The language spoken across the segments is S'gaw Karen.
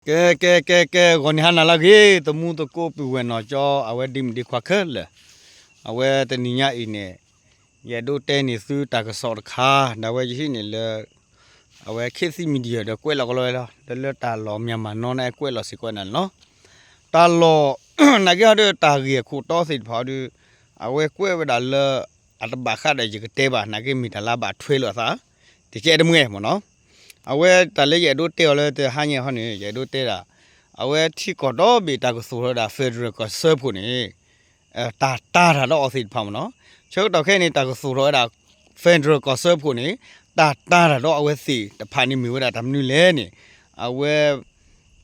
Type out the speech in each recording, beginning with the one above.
ကဲ ကဲ ကဲ ကဲ ဂီၤနံၤဟါနၤလၢအဂ့ၤ သမူသကိးပုၢ်ဝဲၢ်နီၢ်ကၠီ အဝဲဒ့မုၣ်ဒ့ခွါခဲလၢာ်, အဝဲတနံၤညါအံၤန့ၣ် ယအဲၣ်ဒိးတဲန့ၢ်သုတၢ်ကစီၣ်တခါ ဒီးအဝဲယဟံးန့ၢ်လၢ အဝဲ ခေတ်သစ် Media ဒီးကွဲးလီၤကလီဝဲလီၤ လၢလၢတၢ်လီၢ် Myanmar Now န့ၣ် ကွဲးလီၤစ့ၢ်ကီးဝဲဒၣ်န့ၣ်လီၤ. တၢ်လီၢ် နာ်က့ဟီဒီးတၢ်ဂ့ၢ်အခိၣ်တီသ့ၣ်တဖၣ်ဒီး အဝဲကွဲးဝဲဒၣ်လၢ အတဘၣ်ဃးဒီးယကတဲဘၣ် နာ်က့မ့ၢ်တၢ်လၢအဘၣ်ထွဲလိာ်အသး တကဲတမှဲမ့ၢ်နီၤ. အဝဲတၢ်လၢယအဲၣ်ဒိးတဲအီၤလၢတဟါညါဟီန့ၣ် ယအဲၣ်ဒိးတဲဒၣ် အဝဲထံကီၢ်ဒီဘ့ၣ်တၢ်ကသူၣ်ထီၣ်ဝဲဒၣ် federal ကီၢ်စၢဖှိၣ်န့ၣ် တၢ်တာ်တၢ်ဒီးအီၤသ့ၣ်တဖၣ်မ့ၢ်နီၤ. ဆၢကတီၢ်ခဲအံၤန့ၣ် တၢ်ကသူၣ်ထီၣ်ဝဲဒၣ် federal ကီၢ်စၢဖှိၣ်န့ၣ် တၢ်တာ်တၢ်ဒီးအဝဲသ့ၣ်တဖၣ်န့ၣ်မ့ၢ်ဝဲဒၣ်တၢ်မနုၤလဲၣ်န့ၣ် အဝဲ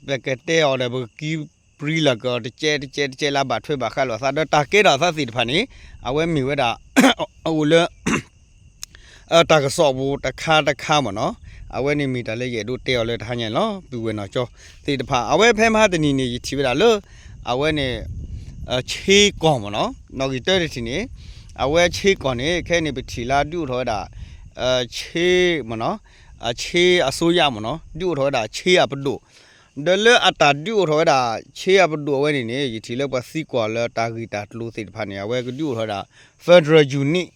ပကတဲအီၤဒီး ပကကံပြံလီၤက့ၤအီၤတကဲတကဲတကဲလၢအဘၣ်ထွဲဘၣ်ဃးလိာ်အသး ဒီးတၢ်ကဲထီၣ်အသးသ့ၣ်တဖၣ်န့ၣ် အဝဲမ့ၢ်ဝဲဒၣ် အအိၣ်လၢ တၢ်ကစီၣ်ပူၤတခါတခါမ့ၢ်နီၤ. အဝဲန့ၣ်မ့ၢ်တၢ်လၢယအဲၣ်ဒိးတဲအီၤလၢတဟါညါန့ၣ်လီၤ ပုၢ်ဝဲၢ်နီၢ်ကၠီသ့ၣ်တဖၣ် အဝဲဖဲမဟါတနံၤန့ၣ် ယထံၣ်ဝဲဒၣ်လၢ အဝဲန့ၣ် ဆ့ကီၢ်မ့ၢ်နီၤ နီၣ်ဂံၢ်တၢတထံၣ်န့ၣ် အဝဲဆ့ကီၢ်န့ၣ် ခဲအံၤန့ၣ် ပထံၣ်လၢဒုးအိၣ်ထီၣ်ဝဲဒၣ် ဆ့မ့ၢ်နီၤ ဆ့အစိုးရမ့ၢ်နီၤ ဒုးအိၣ်ထီၣ်ဝဲဒၣ်ဆ့အပဒိၣ် ဒီးလၢအတၢ်ဒုးအိၣ်ထီၣ်ဝဲဒၣ်ဆ့အပဒိၣ်အဝဲန့ၣ်န့ၣ် ယထံၣ်လၢပှၤသံကွၢ်လၢတၢ်ဂ့ၢ်တၢ်ကျိၤသ့ၣ်တဖၣ်န့ၣ် အဝဲကဒုးအိၣ်ထီၣ်ဝဲဒၣ် federal unit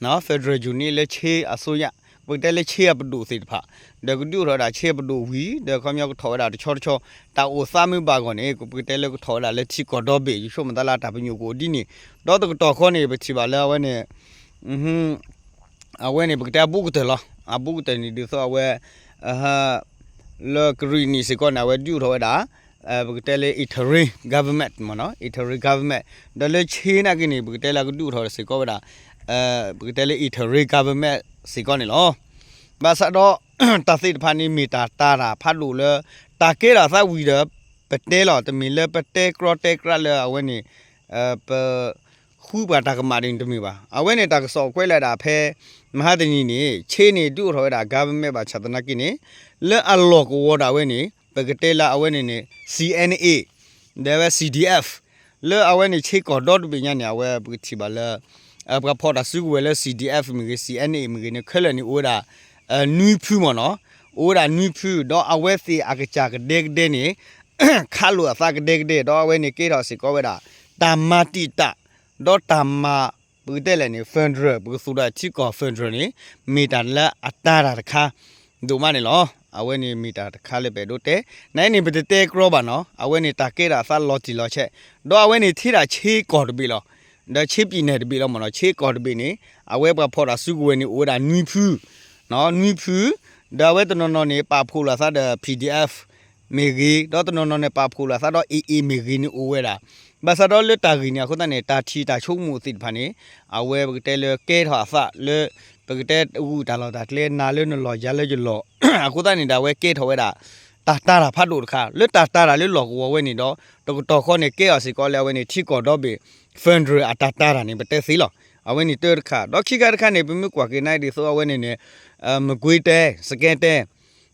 နီၤ federal unit လၢဆ့အစိုးရ ပကတဲလၢဆ့အပဒိၣ်သ့ၣ်တဖၣ် ဒီးကဒုးအိၣ်ထီၣ်ဝဲဒၣ်ဆ့အပဒိၣ်ဝံၤ ဒီးခီပညီကထီၣ်ဝဲဒၣ်တဆီတဆီ တၢ်အိၣ်သးမ့ၢ်ဘၣ်အဂီၢ်န့ၣ် ပကတဲလၢကထီၣ်ဝဲဒၣ်လၢထံကီၢ်ဒီဘ့ၣ် ယဆိကမိၣ်သးလၢတၢ်ပညိၣ်ကအိၣ်ဒ်န့ၣ် ဒီးတကတီၢ်ခီန့ၣ် ပထံၣ်ဘၣ်လၢအဝဲန့ၣ် အဝဲန့ၣ်ပကတဲအဘူးကတၢၢ်လီၤ အဘူးကတၢၢ်န့ၣ်ဒ်သိးအဝဲ လၢကရံၣ်နံၣ်စ့ၢ်ကီးန့ၣ် အဝဲဒုးအိၣ်ထီၣ်ဝဲဒၣ် ပကတဲလၢ interim government မ့ၢ်နီၤ interim government ဒီးလၢဆ့နာ်က့န့ၣ် ပကတဲလၢအကဒုးအိၣ်ထီၣ်စ့ၢ်ကီးဝဲဒၣ် ပကတဲလၢ interim government စ့ၢ်ကီးန့ၣ်လီၤ. ဘၣ်ဆၣ်ဒီး တၢ်သ့ၣ်တဖၣ်န့ၣ်မ့ၢ်တၢ်တာ်တၢ်ဖးဒိၣ်လၢ တၢ်ကဲထီၣ်အသးဝံၤဒီး ပတဲလီၤ တမ့ၢ်လၢပတဲကြီတဲကြီလၢအဝဲန့ၣ် ပ ဃုပှၤတၢ်ကမၣ်ဒ်န့ၣ်တမ့ၢ်ဘၣ်. အဝဲန့ၣ်တၢ်ကစီၣ်ကွဲးလၢဒၣ်ဖဲ မဟါတနံၤန့ၣ် ဆ့န့ၣ်ဒုးအိၣ်ထီၣ်ဝဲဒၣ် government ဘၣ်ဆၣ်သနာ်က့န့ၣ် လၢအလီၢ်ကဝီၤဒၣ်ဝဲန့ၣ် ပကတဲလၢအဝဲန့ၣ်န့ၣ် C N A ဒီးဝဲ C D F လၢအဝဲန့ၣ်ဆ့ကီၢ်ဒီတဘ့ၣ်ညါန့ၣ် အဝဲပကထံၣ်ဘၣ်လၢ ပှၤဖီၣ်တၢ်စုကဝဲၤလၢ C D F မ့ၢ်ဂ့ၤ C N A မ့ၢ်ဂ့ၤန့ၣ် ခဲလၢာ်န့ၣ်အိၣ်ဝဲဒၣ် နွံဖုမ့ၢ်နီၤ အိၣ်ဝဲဒၣ်နွံဖု ဒီးအဝဲသ့ၣ်အကစၢ်ကဒဲကဒဲန့ၣ် ခးလိာ်အသးကဒဲကဒဲ ဒီးအဝဲန့ၣ်ကဲထီၣ်စ့ၢ်ကီးဝဲဒၣ် တၢ်မၤတံာ်တာ် ဒီးတၢ်မၤ ပကတဲလဲၣ်န့ၣ် federal ပကသူၣ်ဒီးထံကီၢ် federal န့ၣ် မ့ၢ်တၢ်လၢအတာ်တၢ်တခါ ဒိၣ်မးန့ၣ်လီၤ. အဝဲန့ၣ်မ့ၢ်တၢ်တခါလၢပအဲၣ်ဒိးတဲ နန့ၣ် ပတတဲကြီဘၣ်နီၤ အဝဲန့ၣ်တၢ်ကဲထီၣ်အသးလီၤတံၢ်လီၤဆဲး ဒီးအဝဲန့ၣ်ထံၣ်ဒၣ်ဆ့ကီၢ်တဘ့ၣ်လီၤ. ဒီးဆ့ ပြည်နယ် တဘ့ၣ်လီၤမ့ၢ်နီၤ ဆ့ကီၢ်တဘ့ၣ်န့ၣ် အဝဲပှၤဖီၣ်တၢ်စုကဝဲၤန့ၣ် အိၣ်ဝဲဒၣ်နွံဖု နွံဖု ဒီးအဝဲတနီၤနီၤန့ၣ် ပာ်ဖှိၣ်လိာ်သးဒီး PDF မ့ၢ်ဂ့ၤ ဒီးတနီၤနီၤန့ၣ် ပာ်ဖှိၣ်လိာ်သးဒီး AA မ့ၢ်ဂ့ၤန့ၣ်အိၣ်ဝဲဒၣ်. ဘၣ်ဆၣ်ဒီးလၢတၢ်ဂ့ၢ်န့ၣ် အဃိသတးန့ၣ် တၢ်ထံၣ်တၢ်ဆိကမိၣ်သ့ၣ်တဖၣ်န့ၣ် အဝဲပကတဲလၢကဲထီၣ်အသးလၢ ပကတဲဂုာ်တၢ်လီၢ်တၢ်ကျဲ နၤလၢနလီၢ်ယၤလၢယလီၢ် အဃိသတးန့ၣ်ဒီး အဝဲကဲထီၣ်ဝဲဒၣ် တၢ်တာ်တၢ်ဖးဒိၣ်တခါ လၢတၢ်တာ်တၢ်လၢလီၢ်ကဝီၤဝဲန့ၣ်ဒီး တကတီၢ်ဃီန့ၣ် ကဲအီၤစ့ၢ်ကီးလၢအဝဲန့ၣ် ထံကီၢ်ဒီဘ့ၣ် federal အတၢ်တာ်တၢ်န့ၣ် ပတဲသ့လီၤ. အဝဲန့ၣ်တၢတခါ ဒီးခံခါတခါန့ၣ် ပမ့ၢ်ကွၢ်က့ၤနၤဒ်သိးအဝဲန့ၣ်န့ၣ် မကွ့ၤတဲ စကဲတဲ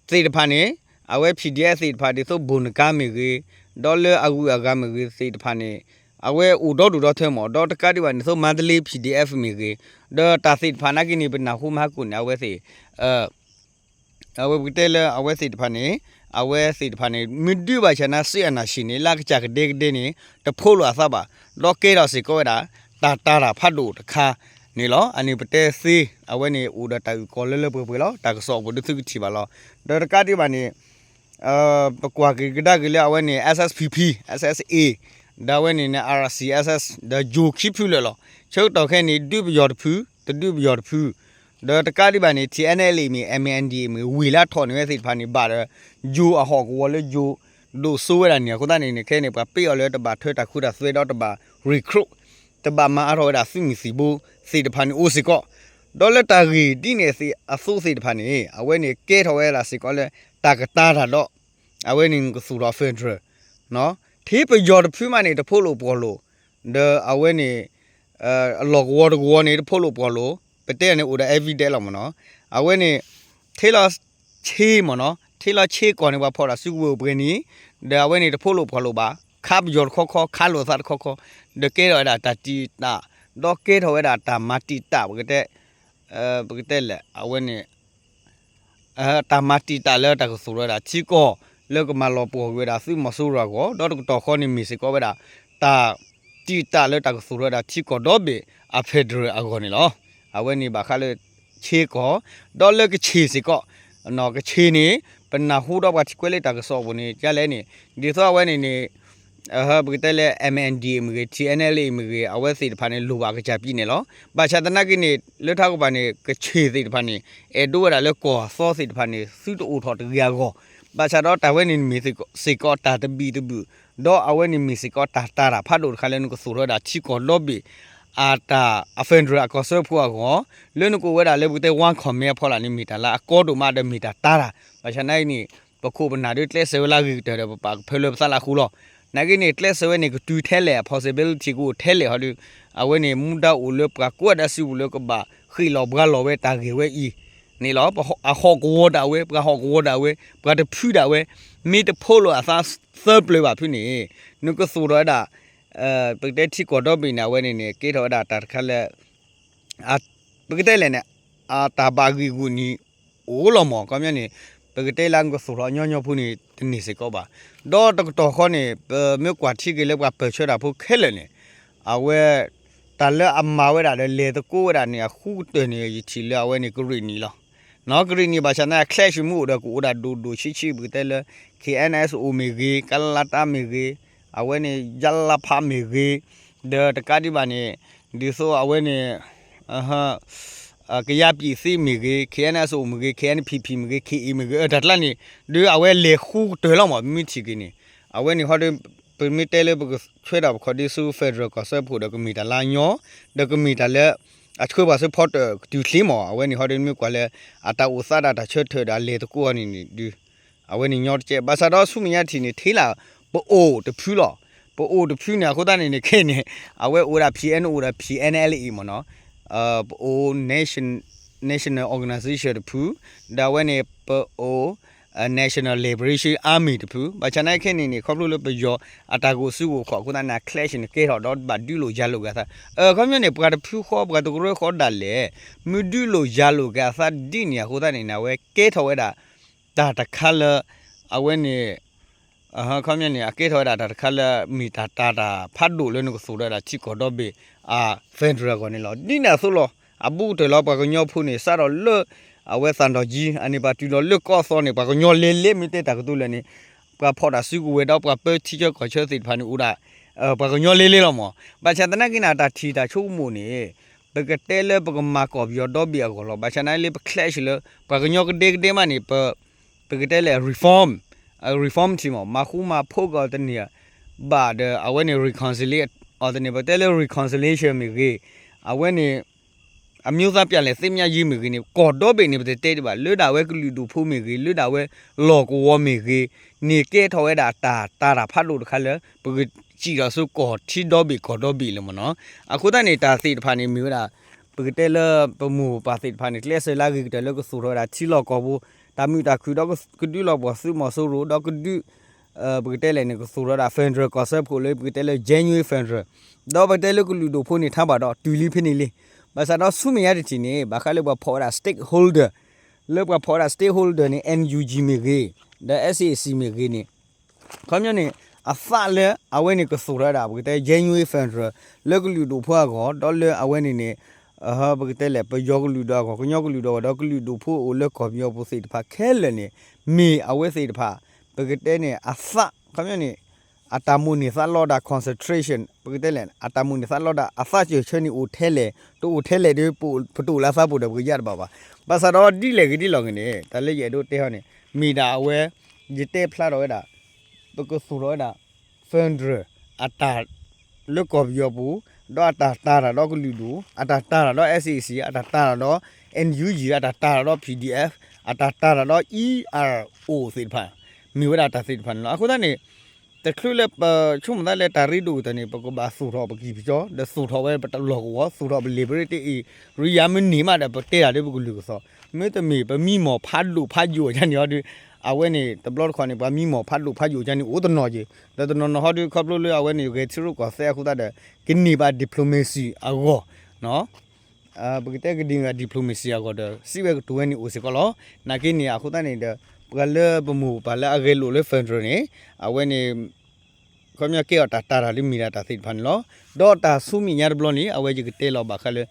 သ့ၣ်တဖၣ်န့ၣ် အဝဲ PDF သ့ၣ်တဖၣ် ဒ်သိးဘိၣ်နကါမ့ၢ်ဂ့ၤ ဒီးလၢအဂုၤအဂၤမ့ၢ်ဂ့ၤသ့ၣ်တဖၣ်န့ၣ် အဝဲအိၣ်ဒီဒူၣ်ဒီထၢမး ဒီးတကးဒံးဘၣ်န့ၣ် သိးမန္တလေး PDF မ့ၢ်ဂ့ၤ ဒီးတၢ်သ့ၣ်တဖၣ်နာ်က့န့ၣ် ပနၢ်ဟူမဟါကိၣ်န့ၣ် အဝဲသ့ၣ် အဝဲပကတဲလၢအဝဲသ့ၣ်တဖၣ်န့ၣ် အဝဲသ့ၣ်တဖၣ်န့ၣ် မ့ၢ်ဒုးဘၣ်ဆၣ်နၤ စစ်အာဏာရှင်န့ၣ် လၢအကစၢ်ကဒဲကဒဲန့ၣ် တဖိးလိာ်အသးဘၣ် ဒီးကဲထီၣ်စ့ၢ်ကီးဝဲဒၣ် တၢ်တာ်တၢ်ဖးဒိၣ်တခါန့ၣ်လီၤ. အန့ၣ်ပတဲသ့ အဝဲန့ၣ်အိၣ်ဒီးတၢ်အုၣ်ကီၤလၢလၢပှဲၤပှဲၤလီၤ. တၢ်ကစီၣ်အပူၤဒုးသုကထံၣ်ဘၣ်လီၤ. ဒီးတကးဒံးဘၣ်န့ၣ် ပကွၢ်က့ၤကဒါက့ၤလၢအဝဲန့ၣ် SSPP SSA ဒီးအဝဲန့ၣ်န့ၣ် RCSS ဒီး ယိၤ ခံဖုလၢာ်လီၤ. ဆၢကတီၢ်ခဲအံၤန့ၣ် ဒုးပယီၤတဖု တဒုးပယီၤတဖု ဒီးတကးဒံးဘၣ်န့ၣ် TNLA မ့ၢ် MNDAA မ့ၢ် ဝ့ၢ်လၢအထီၣ်န့ၢ်ဝဲသ့ၣ်တဖၣ်န့ၣ် ဘၣ်ဒီး ယိၤအဟီၣ်ကဝီၤလၢယိၤဒိၣ်စိဝဲဒၣ်န့ၣ် အဃိသတးန့ၣ်န့ၣ် ခဲအံၤန့ၣ် ပှၤပ့းအီၤလၢတဘၣ်ထွဲတၢ်ခိတၢ်သွဲဒီးတဘၣ် recruit တဘၣ်မၤအါထီၣ်ဝဲဒၣ်သုးမုၢ်သံၣ်ဘိသ့ၣ်တဖၣ်န့ၣ်အိၣ်စ့ၢ်ကီး ဒီးလၢတၢ်ဂ့ၢ်ဒ်န့ၣ်အသိးသ့ၣ်တဖၣ်န့ၣ် အဝဲန့ၣ်ကဲထီၣ်ဝဲဒၣ်စ့ၢ်ကီးလၢ တၢ်ကတာ်တၢ်ဒီး အဝဲန့ၣ်ကသူၣ်ထီၣ် federal ထံပယီၤတဖုမးန့ၣ် တဖိးလိာ်ပှီၢ်လိာ် ဒီးအဝဲန့ၣ် အလီၢ်ကဝီၤတကဝီၤန့ၣ် တဖိးလိာ်ပှီၢ်လိာ် ပတဲန့ၣ်အိၣ်ဒီး evidence လီၤမ့ၢ်နီၤ. အဝဲန့ၣ် ထဲလီၤဆ့မ့ၢ်နီၤ ထဲလီၤဆ့ကီၢ်န့ၣ် ပှၤဖီၣ်တၢ်စုကဝဲၤအိၣ်ပှဲၤန့ၣ် ဒီးအဝဲန့ၣ်တဖိးလိာ်ပှီၢ်လိာ်ဘၣ် ခးပယီၤတခီခီ ခးလိာ်သးတခီခီ ဒီးကဲထီၣ်ဝဲဒၣ်တၢ်တံာ်တာ် ဒီးကဲထီၣ်ဝဲဒၣ်တၢ်မၤတံာ်တာ် ပကတဲ ပကတဲလဲၣ် အဝဲန့ၣ် တၢ်မၤတံာ်တာ်လၢတၢ်ကသူၣ်ထီၣ်ဝဲဒၣ်ထံကီၢ် လၢကမၤလီၤပှီၢ်ကွံာ်ဝဲဒၣ်သုးမီၤစိရိၤအဂီၢ် ဒီးတကတီၢ်ဃီန့ၣ်မ့ၢ်စ့ၢ်ကီးဝဲဒၣ် တၢ်တံာ်တာ်လၢတၢ်ကသူၣ်ထီၣ်ဝဲဒၣ်ထံကီၢ်ဒီဘ့ၣ်အ federal အဂီၢ်န့ၣ်လီၤ. အဝဲန့ၣ်ဘၣ်ဃးလၢ ခ့ကီၢ် ဒီးလၢကခ့ၣ်စ့ၢ်ကီး, ကခ့ၣ်န့ၣ် ပနၢ်ဟူဒီးပှၤထံၣ်ကွဲးလၢတၢ်ကစီၣ်အပူၤန့ၣ် ဒ်လဲၣ်န့ၣ် ဒ်သိးအဝဲန့ၣ်န့ၣ် ပကတဲလၢ M N D မ့ၢ်ဂ့ၤ T N L A မ့ၢ်ဂ့ၤ အဝဲသ့ၣ်တဖၣ်န့ၣ် လိၣ်ဘၣ်ကစၢ်ပံန့ၣ်လီၤ. ဘၣ်ဆၣ်သနာ်က့န့ၣ် လၢထးကပၤန့ၣ် ကခ့ၣ်သ့ၣ်တဖၣ်န့ၣ် အဲၣ်ဒိးဝဲဒၣ်လၢကီၢ်အသီသ့ၣ်တဖၣ်န့ၣ် သုတအိၣ်ထီၣ်တဂ့ၤအဂီၢ်, ဘၣ်ဆၣ်ဒီးတၢ်ဝဲန့ၣ်မ့ၢ်စ့ၢ်ကီးတၢ်တဘံၣ်တဘုၣ်, ဒီးအဝဲန့ၣ်မ့ၢ်စ့ၢ်ကီးတၢ်တာ်တၢ်ဖးဒိၣ်တခါလၢနကသူၣ်ထီၣ်ဝဲဒၣ်ထံကီၢ်ဒီဘ့ၣ် အတၢ် အ federal အကီၢ်စၢဖှိၣ်အဂီၢ်, လၢနကအိၣ်ဝဲဒၣ်လၢပကတဲ one command အဖီလာ်န့ၣ် မ့ၢ်တၢ်လၢအကီဒိၣ်မးဒီးမ့ၢ်တၢ်တာ်တၢ်, ဘၣ်ဆၣ်နာ်က့န့ၣ် ပခိၣ်ပနၢ်ဒုးကျဲးစၢးဝဲလၢအဂ့ၤကတၢၢ်ဒီး ပပာ်ကဖၢလၢပသးလၢအဃိလီၤ. နာ်က့န့ၣ် ကျဲးစၢးဝဲန့ၣ် ကတုၤထဲလဲၣ် အ possibility ကအိၣ်ထဲလဲၣ်ဟီဒီး အဝဲန့ၣ် မူဒါအိၣ်လၢပှၤကိးဂၤဒဲးစုပူၤလၢကဘၣ်ဃ့ၢ်လီၤဘှါလီၤဝဲတၢ်ဂ့ၢ်ဝဲအံၤန့ၣ်လီၤ. အဟီၣ်ကဝီၤဒၣ်ဝဲ ပှၤဟီၣ်ကဝီၤဒၣ်ဝဲ ပှၤတဖုဒၣ်ဝဲ မ့ၢ်တဖိးလိာ်အသးသၢပျၢၤဘၣ်ဖုန့ၣ် နကသူၣ်ထီၣ်ဝဲဒၣ် ပကတဲထံကီၢ်ဒီဘ့ၣ်န့ၣ် အဝဲန့ၣ်န့ၣ် ကဲထီၣ်ဝဲဒၣ်တၢ်တခါလၢ ပကတဲလဲၣ်န့ၣ် အတၢ်ဘၣ်ဂံၢ်ဂူာ်န့ၣ် အိၣ်လီၤမး ခီပညီန့ၣ် ပကတဲလၢနကသူၣ်ထီၣ်ညီညီဖိန့ၣ် တန့ၢ်စ့ၢ်ကီးဘၣ်. ဒီးတကတီၢ်ဃီန့ၣ် ပမ့ၢ်ကွၢ်ထံက့ၤလၢပှၤပၢၢ်ဆၢတၢ်ဖိခဲလၢာ်န့ၣ် အဝဲ တၢ်လၢအမၤဝဲဒၣ်ဒီးလဲၤသကိးဝဲဒၣ်န့ၣ် အဃုကတၢၢ်န့ၣ် ယထံၣ်လၢအဝဲန့ၣ်ကရ့ၣ်နံၣ်လီၤ. နီၢ်ကရ့ၣ်နံၣ် ဘၣ်ဆၣ်သနာ်က့ clash မ့ၢ်အိၣ်ဒီးကအိၣ်ဒၣ်ဒိၣ်ဒိၣ်ဆံးဆံး ပကတဲလၢ K N S O မ့ၢ်ဂ့ၤ ကလလတၢ်မ့ၢ်ဂ့ၤ အဝဲန့ၣ် ယလဖးမ့ၢ်ဂ့ၤ ဒီးတကးဒံးဘၣ်န့ၣ် ဒ်သိးအဝဲန့ၣ် ကယါပံၣ်သ့မ့ၢ်ဂ့ၤ K N S O မ့ၢ်ဂ့ၤ K N P P မ့ၢ်ဂ့ၤ K A မ့ၢ်ဂ့ၤ အတၢ်ကျါန့ၣ် ဒီးအဝဲလဲၤဃုကတၢၢ်လီၤမး ပမ့ၢ်ထံၣ်က့ၤန့ၣ် အဝဲန့ၣ်ဟီဒီး ပမ့ၢ်တဲလၢပကဆွဲဒၣ်ပခီၣ်ဒ့ဆူ federal ကီၢ်စၢဖှိၣ်ဒီးကမ့ၢ်တၢ်လၢအညီ ဒီးကမ့ၢ်တၢ်လၢ အဆှၢပှၤဆၢဖီတၢၣ်ကတုၤချ့မး အဝဲန့ၣ်ဟီဒီးမ့ၢ်ကွၢ်လၢ အတၢ်အိၣ်သးဒၣ်တၢ်ဆၢထၢၣ်ဒီးအလဲၤသကိးအီၤန့ၣ်န့ၣ်ဒုး အဝဲန့ၣ်ညီတကဲး ဘၣ်ဆၣ်ဒီးဆူမဲာ်ညါထံၣ်န့ၣ် ထဲလၢ ပအိၣ်တဖုလီၤ. ပအိၣ်တဖုန့ၣ် အဃိသတးန့ၣ်န့ၣ် ခဲအံၤန့ၣ် အဝဲအိၣ်ဝဲဒၣ် P N O ဒီး P N L A မ့ၢ်နီၤ ပအိၣ် Nation National Organization တဖု ဒီးအဝဲန့ၣ် ပအိၣ် National Liberation Army တဖု ဘၣ်ဆၣ်နာ်က့ခဲအံၤန့ၣ်န့ၣ် ခီဖျိလၢပယီၤအတၢ်ဂိၣ်စုဂိၣ်ခီၣ်အဃိသတးန့ၣ် အ clash န့ၣ် ကဲထီၣ်ဒီးဘၣ်ဒုးလိာ်ယၤလိာ်က့ၤအသး ခီပညီန့ၣ် ပှၤတဖုဃီ ပှၤတကရၢဃီဒၣ်လဲာ် မ့ၢ်ဒုးလိာ်ယၤလိာ်က့ၤအသးဒ်န့ၣ်အဃိသတးန့ၣ်န့ၣ် အဝဲကဲထီၣ်ဝဲဒၣ် တၢ်တခါလၢ အဝဲန့ၣ် ခီပညီန့ၣ် အကဲထီၣ်ဝဲဒၣ်တၢ်တခါလၢ မ့ၢ်တၢ်တာ်တၢ်ဖးဒိၣ်လၢနကသူၣ်ထီၣ်ဝဲဒၣ်ထံကီၢ်ဒီဘ့ၣ် အ federal အဂီၢ်န့ၣ်လီၤ. ဒ်န့ၣ်အသိးလီၤ. အဘူးကတၢၢ်လီၤ ပှၤကညီဖိန့ၣ် စးထီၣ်လၢ အဝဲသၣ်တီၢ်ကၠံ အန့ၣ်ပှၤတုၤလီၤလၢကီၢ်သီန့ၣ် ပှၤကညီလဲၤလဲၤ မ့ၢ်တဲတၢ်ကတိၤလဲၣ်န့ၣ် ပှၤဖီၣ်တၢ်စုကဝဲၤဒီးပှၤပၢထံဆၢကီၢ်ဆၢသ့ၣ်တဖၣ်န့ၣ်အိၣ်ဒၣ် ပှၤကညီလဲၤလဲၤလီၤမး. ဘၣ်ဆၣ်သနာ်က့န့ၣ် အတၢ်ထံၣ်တၢ်ဆိကမိၣ်န့ၣ် ပကတဲလၢပကမၤကီၢ်ပယီၤဒီဘ့ၣ်အဂီၢ်လီၤ. ဘၣ်ဆၣ်နာ်လၢပ clash လၢ ပှၤကညီကဒဲကဒဲမးန့ၣ် ပ ပကတဲလၢ reform reform team မး မၤဃူမၤဖိးက့ၤအီၤတန့ၢ်ဘၣ်ဒီး အဝဲန့ၣ် reconciliate အီၤတန့ၢ် ပတဲလၢ reconciliation မ့ၢ်ဂ့ၤ အဝဲန့ၣ် အမျိုးသားပြန်လည်သင့်မြတ်ရေးမ့ၢ်ဂ့ၤန့ၣ် ကီၢ်ဒီဘ့ၣ်န့ၣ် ပတတဲဒံးဘၣ် လၢဒၣ်ဝဲကလုာ်ဒူၣ်ဖိမ့ၢ်ဂ့ၤ လၢဒၣ်ဝဲလီၢ်ကဝီၤမ့ၢ်ဂ့ၤန့ၣ် ကဲထီၣ်ဝဲဒၣ်တၢ်တာ်တၢ်ဖးဒိၣ်တခါလၢ ပကစံၣ်ထီၣ်ဆူကီၢ်ထံဒီဘ့ၣ်ကီၢ်ဒီဘ့ၣ်လၢမးနီၤ. အဃိသတးန့ၣ် တၢ်သ့ၣ်တဖၣ်န့ၣ် မ့ၢ်ဝဲဒၣ် ပကတဲလၢပမိၢ်ပပၢ်သ့ၣ်တဖၣ်န့ၣ် ကျဲးစၢးလၢအဂ့ၤကတၢၢ်လၢကသူၣ်ထီၣ်ဝဲဒၣ်ထံလီၢ်ကီၢ်ပူၤ တၢ်မုာ်တၢ်ခုၣ်ဒီးကဒုးလီၤပှီၢ် သုးမီၤစိရိၤ ဒီးကဒုး ပကတဲလဲၣ်န့ၣ် ကသူၣ်ထီၣ်ဝဲဒၣ် federal ကီၢ်စၢဖှိၣ်လၢပကတဲလၢ genuine federal ဒီးပတဲလၢကလုာ်ဒူၣ်ဖိန့ၣ် ထါဘၣ်ဒီးတုၤလံဖဲန့ၣ်လံ. ဘၣ်ဆၣ်ဒီးဆူမဲာ်ညါတထံၣ်န့ၣ် ဘၣ်ဃးလၢပှၤဖီၣ်ဝဲဒၣ် stakeholder လၢပှၤဖီၣ်ဝဲဒၣ် stakeholder န့ၣ် N U G မ့ၢ်ဂ့ၤ ဒီး S A C မ့ၢ်ဂ့ၤန့ၣ် ခီပညီန့ၣ် အသးလၢအဝဲန့ၣ်ကသူၣ်ထီၣ်ဝဲဒၣ် ပကတဲ genuine federal လၢကလုာ်ဒူၣ်ဖိအဂီၢ် ဒီးလၢအဝဲန့ၣ်န့ၣ် ပကတဲလဲၣ် ပယီၤကလုာ်ဒူၣ်အဂီၢ် ကညီကလုာ်ဒူၣ်အဂီၢ် ဒီးကလုာ်ဒူၣ်ဖိအိၣ်လၢကီၢ်ပယီၤပူၤသ့ၣ်တဖၣ်ခဲလၢာ်န့ၣ် မ့ၢ်အဝဲသ့ၣ်တဖၣ် ပကတဲန့ၣ် အသး ခီပညီန့ၣ် အတၢ်မိၣ်န့ၢ်သးလီဒၣ် concentration ပကတဲလဲၣ် အတၢ်မိၣ်န့ၢ်သးလီဒၣ် အသးစၢၢ်ဆၢန့ၣ်အိၣ်ထဲလဲၣ် တအိၣ်ထဲလဲၣ်ဒီး ပတအိၣ်လၢအသးပူၤဒီးပကယါတဘၣ်ဘၣ်. ဘၣ်ဆၣ်ဒီးဒ်လဲၣ်ဂ့ၤဒ်လဲၣ်ဂ့ၤန့ၣ် တၢ်လၢယအဲၣ်ဒိးတဲဟီန့ၣ် မ့ၢ်ဒၣ်အဝဲ ယတဲဖျါထီၣ်ဝဲဒၣ် ပကသူၣ်ထီၣ်ဝဲဒၣ် federal အတၢ် လၢကီၢ်ပယီၤပူၤ ဒီးအတၢ်တာ်တၢ်ဒီးကလုာ်ဒူၣ် အတၢ်တာ်တၢ်ဒီး S A C အတၢ်တာ်တၢ်ဒီး N U G အတၢ်တာ်တၢ်ဒီး P D F အတၢ်တာ်တၢ်ဒီး E R O သ့ၣ်တဖၣ် မ့ၢ်ဝဲဒၣ်တၢ်သ့ၣ်တဖၣ်န့ၣ်လီၤ. အဃိသတးန့ၣ် တချုးလၢပဆိကမိၣ်သးလၢတၢ်ရ့ဒိၣ်ကတၢၢ်န့ၣ် ပကဘၣ်သူၣ်ထီၣ်ပကံၢ်ပကီ ဒီးသူၣ်ထီၣ်ဝဲပလီၢ်ကဝီၤ သူၣ်ထီၣ်ပ liberty အံၤ ရံယါမ့ၢ်န့ၢ်မးဒီး ပတဲတၢ်လၢပကလုာ်ကသီၣ် မ့တမ့ၢ် ပမံမီၢ်ဖးဒိၣ်ဖးယိာ်ကန့ၣ်ဟီဒီး အဝဲန့ၣ် တဘျီတခီၣ်န့ၣ် ပှၤမံမီၢ်ဖးဒိၣ်ဖးယိာ်ကန့ၣ် အိၣ်တနီၤက့ၤ ဒီးတနီၤနီၤဟီဒီး ခီဖျိလၢအဝဲန့ၣ် ဂဲၤထံရူၢ်ကီၢ်သဲးအဃိသတးဒီး ကန့ၢ်ဘၣ် diplomacy အဂီၢ် ပကတဲကဒံးဘၣ် diplomacy အဂီၢ်ဒီး စံးဝဲကတိၤဝဲန့ၣ်အိၣ်စ့ၢ်ကီးလီၤ. နာ်က့န့ၣ် အဃိသတးန့ၣ်ဒီး ပှၤလၢပမိၢ်ပပၢ်လၢအဂဲၤလိာ်လၢ federal န့ၣ် အဝဲန့ၣ် ခီပညီကဲအီၤတၢ်တာ်တၢ်လၢမ့ၢ်ဒၣ်တၢ်သ့ၣ်တဖၣ်န့ၣ်လီၤ. ဒီးတၢ်ဆူမဲာ်ညါတဘျီန့ၣ် အဝဲယကတဲလီၤဘၣ်ဃးလၢ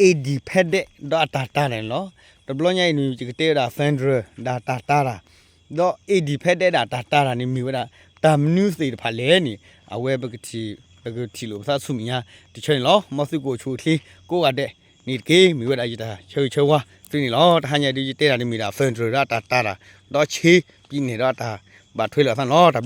independent ဒီးအတၢ်တာ်တၢ်န့ၣ်လီၤ. တဘျီညါအံၤန့ၣ် ယကတဲဝဲဒၣ် federal ဒၣ်တၢ်တာ်တၢ် ဒီး independent ဒၣ်တၢ်တာ်တၢ်န့ၣ် မ့ၢ်ဝဲဒၣ် တၢ်မနုၤသ့ၣ်တဖၣ်လဲၣ်န့ၣ် အဝဲ ပကထံၣ်လိာ်ပသးဆူမဲာ်ညါတဆၢန့ၣ်လီၤ. မ်သုကအိၣ်ဆူၣ်အိၣ်ချ့ကိးဂၤဒဲးန့ၣ်တက့ၢ်. မ့ၢ်ဝဲဒၣ်ယတၢ်ဆၢဂ့ၤဆၢဝါသုန့ၣ်လီၤ. တဟါညါဒုးယတဲတၢ်န့ၣ်မ့ၢ်ဒၣ် federal ဒီးအတၢ်တာ်တၢ် ဒီး ဆ့ ပြည်နယ် ဒီးအတၢ်ဘၣ်ထွဲလိာ်အသးန့ၣ်လီၤ.